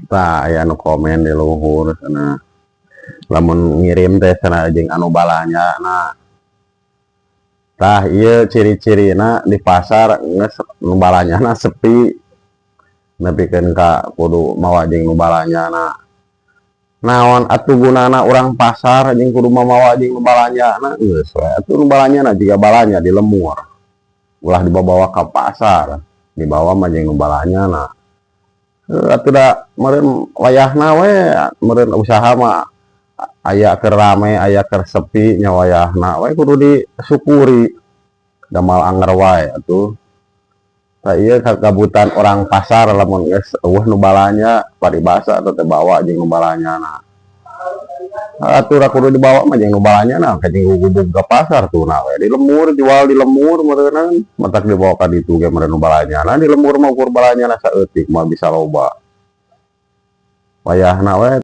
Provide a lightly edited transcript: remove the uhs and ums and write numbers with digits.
Tah, aya nu komen di luhur cenah, lamun ngirim teh cenah jeung anu balanja. Nah, tah ieu ciri-cirina di pasar geus nu balanjana sepi, nepikeun ka kudu mawa jeung nu balanjana. Naon atuh gunana urang pasar jeung kudu mamawa jeung nu balanjana? Geus we atuh nu balanjana jiga balanja di lembur, ulah dibawa ka pasar, dibawa mah jeung nu balanjana. Heuh atuh, da meureun wayahna we meureun usaha mah aya keur rame, aya keur sepi nya, wayahna we kudu disyukuri, da moal anger wae atuh. Tah, ieu kagabutan orang pasar lamun geus euweuh nu balanja, paribasa teh bawa jeung nu balanjana. Atuh da kudu dibawa mah jeung nu balanjana, ka jeung gugubug ka pasar tuna we di lembur, jual di lembur meureunan, matak dibawa ka ditu ge meureun nu balanjana. Di lembur mah ukur balanjana saeutik, moal bisa loba. Wayahna we.